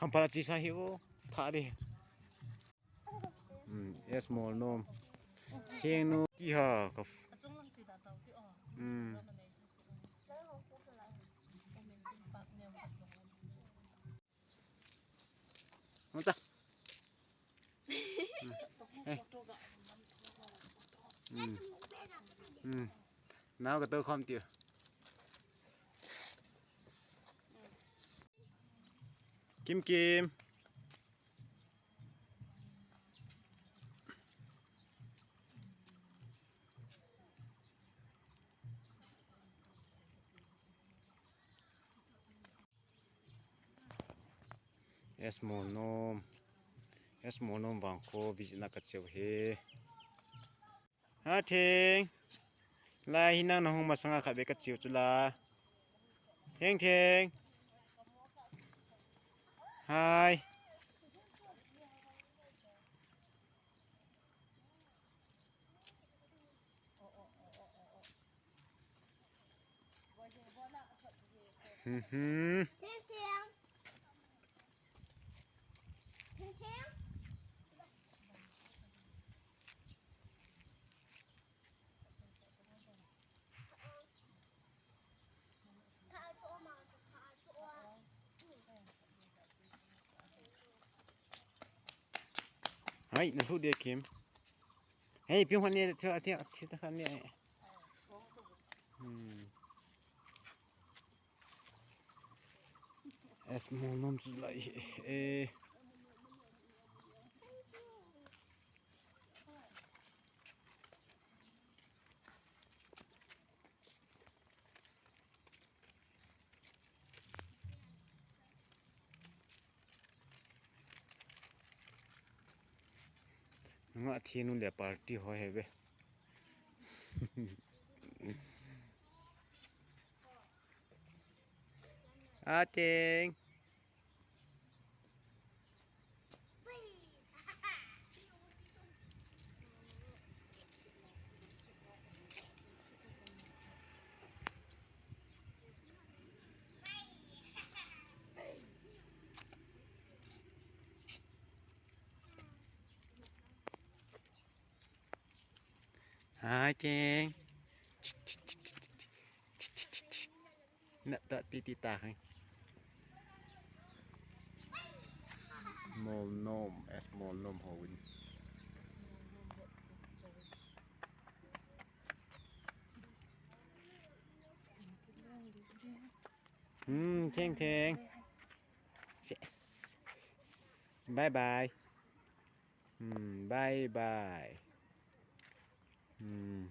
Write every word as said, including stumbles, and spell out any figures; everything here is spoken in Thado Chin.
Hampara chi sa hi o. Tha de. Hmm, yes, mol nom. Theng nu ti ha ka. Achung lang chi da tau ti o. Hmm. Mata. Hmm. Eh. Hmm. Hmm. Nau ka to khom tiu. Kim Kim. Es Molnom. Es Molnom vang kho visit na ka cheu he. Ha Theng. Lai hi nang na hung masanga khat ve ka cheu chu la. Theng Theng. Hai. Mhm. Theng Theng. Theng Theng. Hai, na hu de Kim. Hei, piu hon ni, chu, a ti, a ti ta khan ni. Hmm. Es Molnom chu lai, eh. Nga thinu le party ho he ve. A Theng. Hai Theng. Na ta ti ti ta hai. Molnom, es Molnom ho win. Hmm, Theng Theng. Yes. Bye bye. Hmm, bye bye. Hmm.